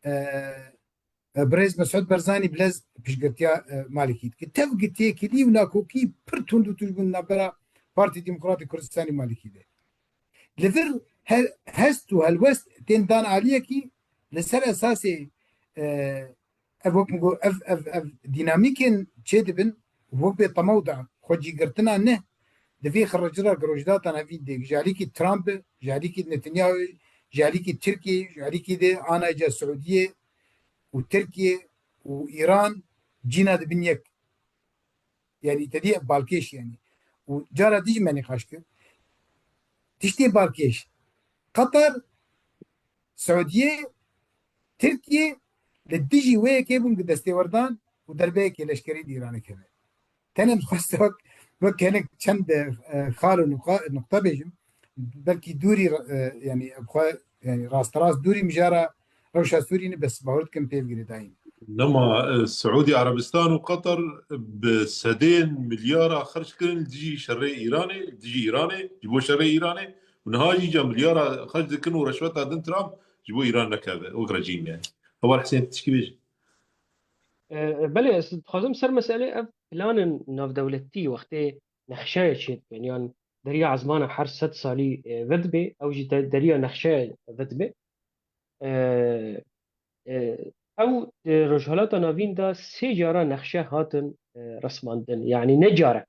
e, e, birêz Mesûd Barzanî bilez piştgirtiya, e, Malikî dike. Tev gi têkilî û nakokî pir tund û tûj bûn navbera Partî Demokratî Kurdistanî Malikî de. Li vir he-, hest û helwest tên dan aliyekî li ser esasê, e, ev wek min got, ev, ev, ev dînamîkên çê dibin, wek bê temew da xwecîgirtina ne, di vê xirricira girojidatan evîn de, ji alîkî Trump be, ji alîkî Netanyahu, ji alîkî Tirkiyê, ji alîkî de ana ca Siûdiyê û Tirkiye û Îran cîna dibin yek. Yani te dî balkêş yani. Û cara dî jî me nîqaş kir. Tiştê balkêş. Qatar, Siûdiyê, Tirkiye li dijî wê yekê bûn ku destêwerdan û derbeyekê leşkerî li Îranê keve. Tenê dixwest wek, wek hinek çend, e, xal û nuqa-, nuqta bêjim. Belkî dûrî, e, yani, xwe, yani, rasterast dûrî mijara rewşa Sûrî ne, bes bawer dikim pê girêdayî ne. Nema, e, Siûdî Erebistan û Qatar bi sedên milyara xerc kirin li dijî şerê Îranê, li dijî Îranê, ji bo şerê Îranê. Û niha jî ca milyara xerc dikin û reşweta din Trump ji bo Îran nekeve, wek rejîm yani. Heval Husên, tişkî bêje. E, belê, ez dixwazim ser meselê ev planên navdewletî wextê nexşeyê çêdikin, yan deriya ezmana her sed salî, e, vedibe, ew jî de-, deriya nexşeyê vedibe. E, e, ew, e, Rojhilata Navîn de sê cara nexşe hatin, e, resmandin. Yani ne carek.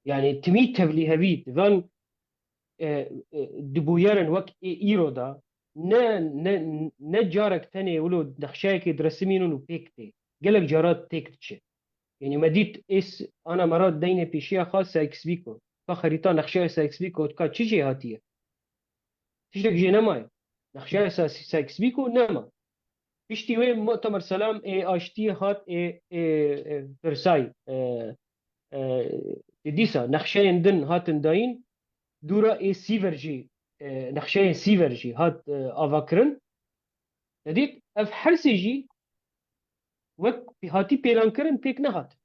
Yani timî tevlî hevî di van e, e, di bûyerin wek ê îro de ne, ne, ne carek tenê wilo nexşeyekê diresimînin û pêk tê. Gelek cara têk diçe. Yanî me dît ê s-, ana me re deynê pêşiya xwe Sykes-Picot. Ka xerîta nexşeya Sykes-Picot ka çi jê hatiye? Tiştek jê nemaye. Nexşeya Sa-, Sykes-Picot nema. Piştî wê Mu'temer Selam ê Aştiyê hat ê, ê, ê Versailles, e, e, dîsa nexşeyên din hatin dayîn, dûra ê sîver jî, e, nexşeyên sîver jî hat, e, avakirin. Te dît, ev her sê jî wek hatî pêlankirin pêk nehat.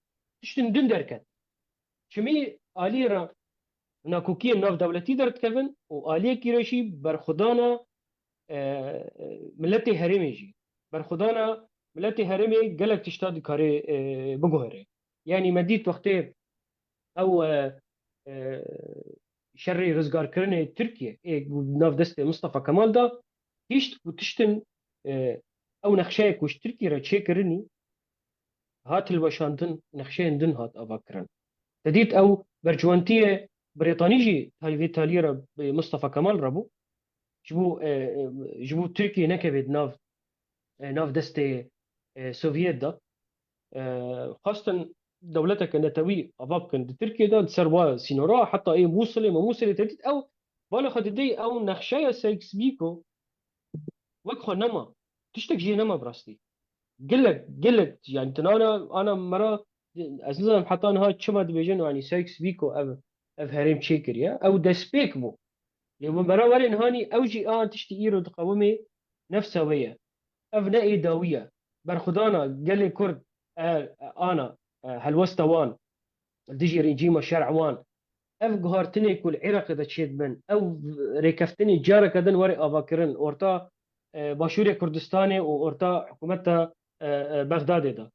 Tiştin din derket. Çimî alî re nakokiyên navdewletî derdikevin û aliyekî re jî berxwedana, e, miletê herêmê jî. Berxwedana miletê herêmê gelek tişta dikarê, e, biguhere. Yanî me dît wextê ew, e, e, şerê rizgarkirinê Tirkiye ê ku nav destê Mustafa Kemal de hişt ku tiştin, e, ew nexşeyê ku ji Tirkiye re çêkirinî hat hilweşandin, nexşeyên din hat avakirin. Te dît ew bercwantiyê Brêtanî jî tay vê taliyê re bi Mustafa Kemal re bû. Ji bo, e, e, ji bo Tirkiye nekeve di nav, e, nav destê, e, Sovyet de. E, xwestin dewleteke netewî ava bikin di Tirkiye de, di ser wa sînora, heta ê Mûsilê, me Mûsilê te dît ew, bala xwe didê ew nexşeya Sykes-Picot wek xwe nema. Tiştek jê nema bi rastî. Gelek, gelek, yani, tu ana, ana me re, ez nizanim heta niha çima dibêjin, yani, Sykes-Picot ev, ev herêm çêkiriye. Ew destpêk bû. Lê me re were nihanî ew jî an tiştî îro diqewimê nefsa wê ye. Ev ne ê dawî ye. Berxwedana gelê Kurd, e, ana, e, helwesta wan, dijî rejîma şer'a wan, ev guhartinê ku li Iraqê de çêdibin, ew rêkeftinê careke din were avakirin orta, e, Başûrê Kurdistanê û orta hikûmeta, e, e, Bexdadê de.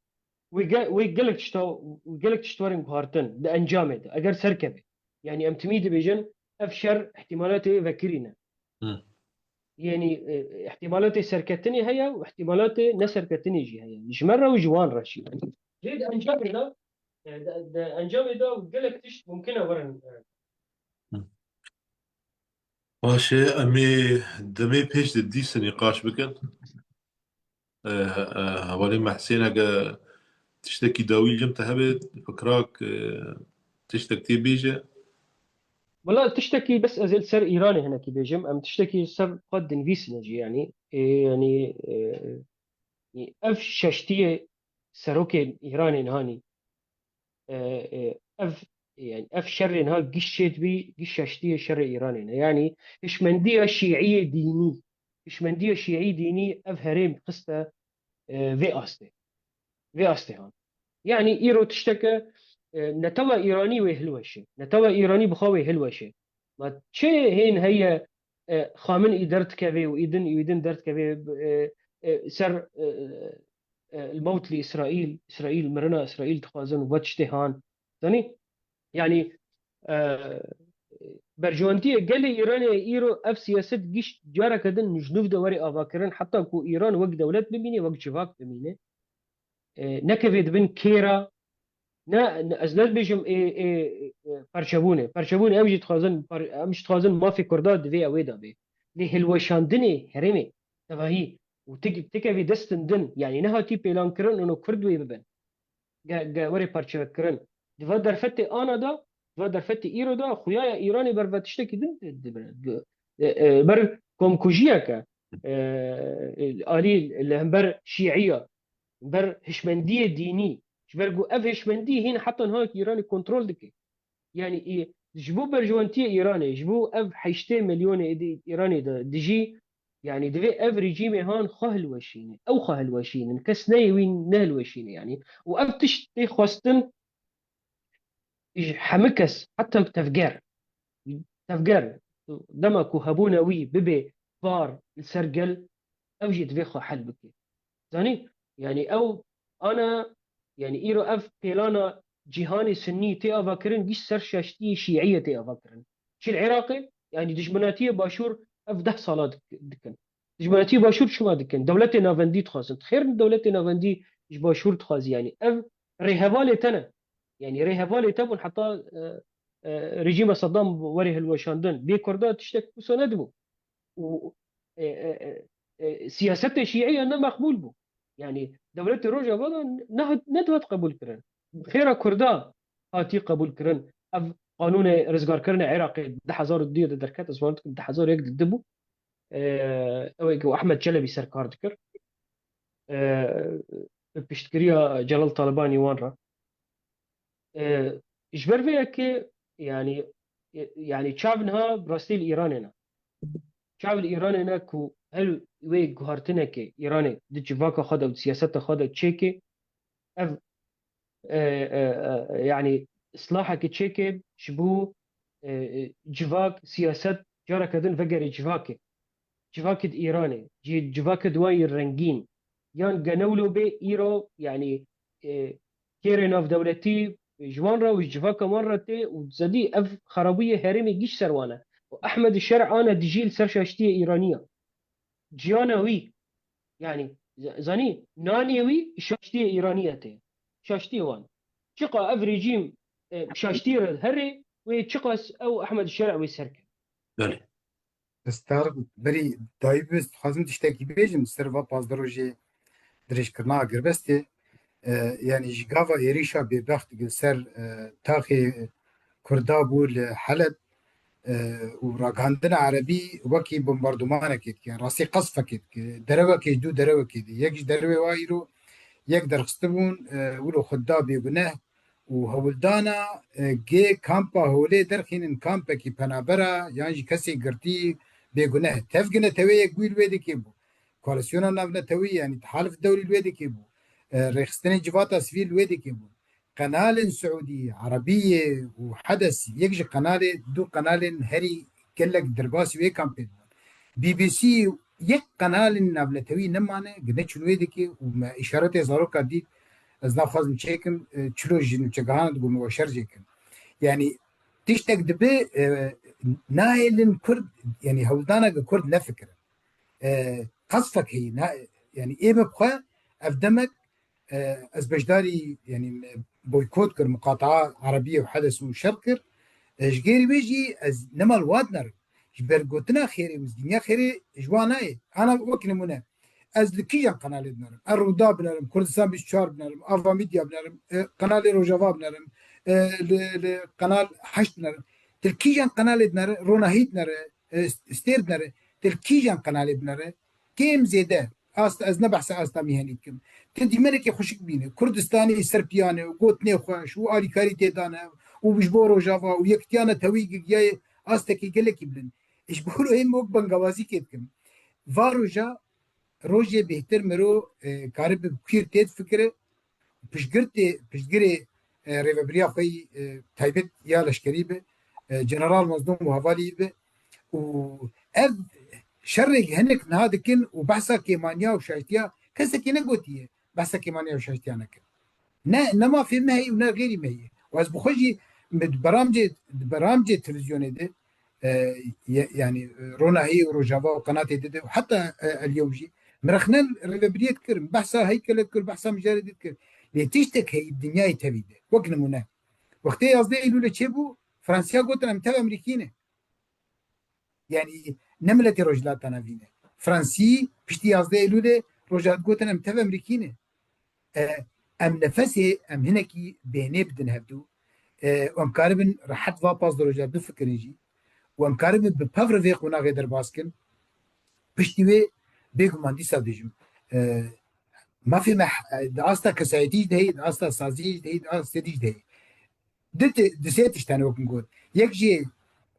Wê ge-, wê gelek tişta, wê gelek tişt werin guhartin di encamê de, eger serkeve. Yanî em timî dibêjin, ev şer ihtimalatê vekirî ne. Hı. Yanî, e, ihtimalatê serketinê heye û ihtimalatê neserketinê jî heye. Ji me re û ji wan re jî. Lê di encamê de, e, di, di encamê de gelek tişt mumkin e werin, e, Baş e, em ê demê pêş de dîsa nîqaş bikin. E, e, hevalê me Hesên, ege tiştekî dawî li cem te hebe, fikirak, e, tiştek tê bêje. Wela tiştekî bes ez ê li ser Îranê hinekî bêjim. Em tiştekî ser xwe dinivîsine jî, yanî, ê, yanî, e, ev şeştiyê serokên Îranê nihanî, e, e, ev, yani ev şerê niha giş çêdibî, giş şeştiyê şerê Îranê ne. Yani hişmendiya şîîyê dînî, hişmendiya şîî dînî ev herêm xiste, e, vê astê. Vê astê han. Yani îro tişteke, e, netewa Îranî wê hilweşe. Netewa Îranî bi xwe wê hilweşe. Ma çi hên heye, e, Xameneî derdikeve û îdin û îdin derdikeve, e, e, ser, e, e, el-mewt li Îsraîl, Îsraîl mirina, Îsraîl dixwazin û va tiştê han. Zanî? Yanî, e, berjewendiyê gelê Îranê îro ev siyaset giş careke din ji nû de were avakirin, heta ku Îran wek dewlet bimîne, wek civak bimîne. E, nekeve di bin kêra, ne, ne, ez ne dibêjim ê, ê, ê, perçebûnê. Perçebûnê em jî dixwazin, per-, em jî dixwazin mafê Kurda divê ew ê de bê. Lê hilweşandinê herêmê tevahî û tik-, tikevê destin din, yanî nehatî pêlankirin û Kurd wê bibin. Ge-, ge-, were parçekirin. Di va derfetê ana de, di va derfetê îro de, xuya ya Îranê ber ve tiştekî din di-, dibire. Di-, e, e, ber komkujiyeke, e, e, alî li hember şîiya, ber hişmendiyê dînî, ji ber ku ev hişmendî hîn heta niha Îranê kontrol dike. Yani, î-, ji bo berjewendiyê Îranê, ji bo ev heştê milyonê êdî Îranê de dijî, yani, divê ev rejîmê han xwe hilweşîne. Ew xwe hilweşînin. Kes neyê wî nehilweşîne, yani. Û ev tişt tê xwestin ji hemû kes, heta tevger. Tevger, dema ku hebûna wî bibe bar li ser gel, ew jî divê xwe hel bike. Zanî? Yani ew ana, yani îro ev pêlana cîhanê Sunnî tê avakirin, giş ser şaştiyê Şîiyê tê avakirin. Çi li Iraqê, yani dijminatiyê Başûr ev deh sala dik-, dikin. Dijminatiyê Başûr çima dikin? Dewletê navendî dixwazin. Xêr dewletê navendî ji Başûr dixwazî, yani ev rêhevalê te ne. Yani rêhevalê te bûn heta, e, e, rejîma Saddam werê hilweşandin. Bê Kurda tiştek wisa nedibû. Û, e, e, e, e, siyasetê şîî ya ne meqbûl bû. Yanî dewletê Rojava de nehat, nedihat qebûl kirin. Xêra Kurda hatî qebûl kirin. Ev qanûnê rizgarkirinê Iraqê di hezar û duyê de derket, ez wan dikim di hezar û yek de dibû. E, ew ê ku Ahmed Çelebî ser kar dikir. E, bi piştgiriya Celal Talibanî wan re. E, ji ber vê yekê, yanî, yanî çav niha bi rastî li Îranê ne. Çav li Îranê ne ku her wê guhartinekê Îranê di civaka xwe de û di siyaseta xwe de çêke, ev, e, e, e, yanî, islahekê çêke ji bo, e, e, civak, siyaset careke din vegerê civakê. Civakê di Îranê, cî-, civakê di wayî rengîn, yan genewlo bê îro, yanî, e, kêrê navdewletî ji wan re û ji civaka wan re tê û zedî ev xerabûyê herêmê giş ser wan e. Û Ehmed Şer ane dijî li ser şaştiyê Îraniya. Ciyana wî, yanî, z-, zanî, nanê wî şaştiyê Îraniya tê. Şaştiyê wan. Çiqa ev rejîm, e, şaştiyê re herê, wê çiqas ew Ehmed Şer wê ser ke. Belê. Ez Tarık berî dayî bû, ez dixwazim tiştekî bêjim, ser va pazdeh rojê dirêjkirina agirbestê. E, yanî ji gava êrîşa bêbext li ser, e, taxê Kurda bû li Heleb, e, û ragihandina Erebî wekî bombardumanekê dike, rastî qesfekê dike, derewekê ji dû derewekê dî. Yek ji derewê wa îro yek derxistibûn, e, wilo xwe da bêguneh, û hewldana, e, gê kampa holê derxînin kampekî penabera yan jî kesê girtî bêguneh. Tevgine tewê yek bû li wê dikê bû. Koalîsyona navnetewî, yanî Tehalif Dewlî li wê dikê bû. E, rêxistinên civata sivîl li wê dikê bû. Qenalên Siûdî, Erebiyê û Hedesî, yek ji qenalê, du qenalên herî gelek derbasî wê kampê dibin. B B C yek qenalên navnetewî nemane, gine çûn wê dikê û me îşaretê zaroka dît, ez naxwazim çêkim, e, çilo ji nûçegehana digotin we şer jêkin. Yanî tiştek dibe, e, nahêlin Kurd, yanî hewldaneke Kurd nefikirin. E, qesfek heye, na-, yanî ê me bi xwe ev demek, e, ez beşdarî, yanî boykot kir, muqataa Erebiyê û Hedes û şer kir. E, ji gêrî wê jî ez nema li wa dinerim. Ji ber gotina xêrê û zîniya xêrê ji wan nayê. Ana wek nimûne, ez li kîjan qenalê dinerim? Ez Rûda binerim, Kurdistan bîst û çar binerim, Ava Media binerim, e, qenalê Rojava binerim, e, li, li qenal heşt binerim. Tu li kîjan qenalê dinere? Ronahî dinere, e, Stêr dinere. Tu li kîjan qenalê dinere? Kêm zêde. Asta, ez ne behsa asta mîhenî dikim. Tu dîmenekê xweşik bîne. Kurdistanê ser piyan e û gotinê xweş û alîkarî tê dane û ji bo Rojava û yekitiya netewî giriyayê astekî gelekî bilind. Ji bo wilo hê min wek bengawazîkê dikim. Va roja, rojê bêhtir miro, e, karibe bi kûr tê difikire. Piştgirtê, piştgirê, e, rêvebiriya xwe yî, e, taybet ya leşkerî be, e, General Mazlûm û hevalî be û ev şerê hinek niha dikin û behsa kêmaniya û şaştiya kesekî negotiye, behsa kêmaniya û şaştiya nekin. Ne, ne mafê me heye û ne xêrî me heye. Û ez bi xwe jî bi beramcê, di beramcê televîzyonê de, e, ye-, yanî, e, Ronahî û Rojava û qenatê dide û heta, e, elyew jî min rexne rêvebiriyê dikir, min behsa Heykelê dikir, behsa mijarê dikir. Lê tiştek heye dinyayê tevî de. Wek nimûne, wextê yazdeh Eylûlê çêbû, Fransiya gotin em tev Amerîkî ne. Yanî ne miletê Rojhilata Navîn e. Fransî piştî yazdeh Eylûlê rojhilat gotin em tev Amerîkî ne. E, em nefesê, em hinekî bêhnê bidin hevdû. E, em karibin rehet va pazdeh roja bifikirin jî. Û em karibin bi pevre vê qonaxê derbas kin. Piştî wê bêguman dîsa dibêjim. E, mafê me, e, di asta kesayetî jî de heye, di asta saziyê jî de heye, di asta dî jî de heye. Di ti-, di sê tişt hene wek min got. Yek jê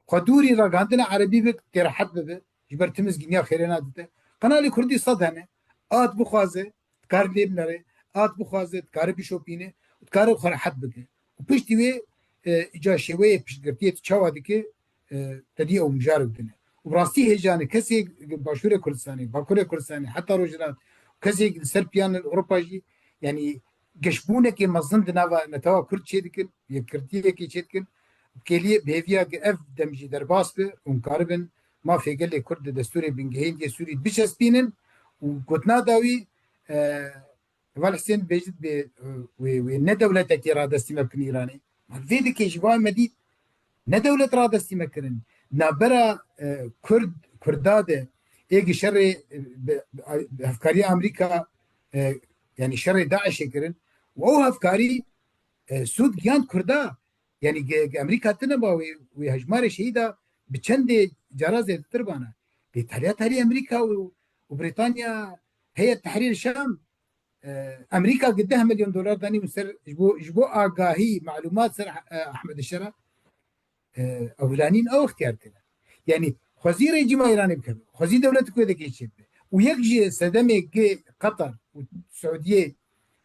xwe dûrî ragihandina erebî bik, tê rehet bibe. Ji ber tim zgîniya xêrê nadite. Qenalê kurdî sed hene. At bixwaze, dikare lê binere. At bixwaze, dikare bişopîne. Û dikare xwe rehet bike. Û piştî wê, e, îca şêweyê piştgirtiyê tu çawa dike, e, te dî ew mijarê bidine. Û bi rastî hêjane kesê Başûrê Kurdistanê, Bakurê Kurdistanê, heta Rojhilat, kesê li ser piyan li Ewropa jî, yanî geşbûnekê mezin di nava netewa Kurd çêdikin, yekgirtiyekê çêdikin. Kêliyê bi hêviya ge ev dem jî derbas be û em karibin mafê gelê Kurd di destûrê bingehîn yê Sûrî biçespînin û gotina dawî, e, Heval Hisên bêjit bê, e, wê, wê ne dewletekê radestî me bikin Îranê. Ma vê dikê ji van me dît. Ne dewlet radestî me kirin. Navbera, e, Kurd, Kurda de ê gi şerê, e, bi, bi hevkariya Amerîka, e, yanî şerê DAIŞ'ê kirin. Û ew hevkarî, e, sûd giyand Kurda. Yanî ge, ge Amerîka tine ba wê, wê hejmarê şehîda bi çendê cara zêdetir bana. Lê taliya tarî Amerîka û, û Brîtanya heye Tehrîr Şam, e, Amerîka gi deh milyon dolar danî ser ji bo, ji bo agahî, malûmat ser, e, Ehmed Şera, e, ew hilanîn ew ixtiyar kir. Yanî xwezî rejîma Îranê bikeve, xwezî dewlet ku dikê çê bibe. Û yek ji sedemê gi Qatar û Siûdiyê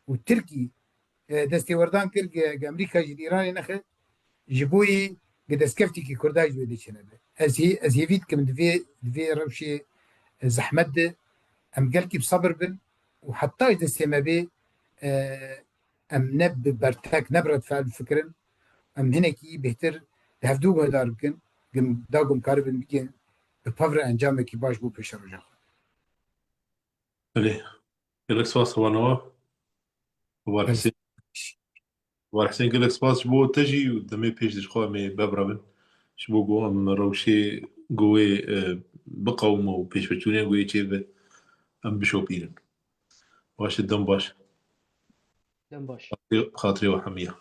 û Tirkî, e, destêwerdan kir gi, gi Amerîka jî li Îranê nexe, ji bo yî gi destkeftikî Kurda ji wê de çênebe. Ez hê, ez hêvî dikim di vê, di vê rewşê, e, zehmet de em gelkî bi sebir bin û heta ji destê me bê, e, em ne bi bertek, ne bi redfe'l bifikirin, em hinekî bêhtir li hevdû guhdar bikin, gim, da gum karibin bigihên bi pevre encamekî baş bo pêşeroja xwe. Belê. Gelek spas Heval Newa. Heval Belê. Husên. Heval Husên, gelek spas ji bo te jî û demê pêş de ji xwe em ê bev re bin. Ji bo ku em rewşê ku wê, e, biqewime û pêşveçûnê ku wê çêbe em bişopînin. Baş e, dem baş. Dem baş. Xatirê, xatirê we hemiya.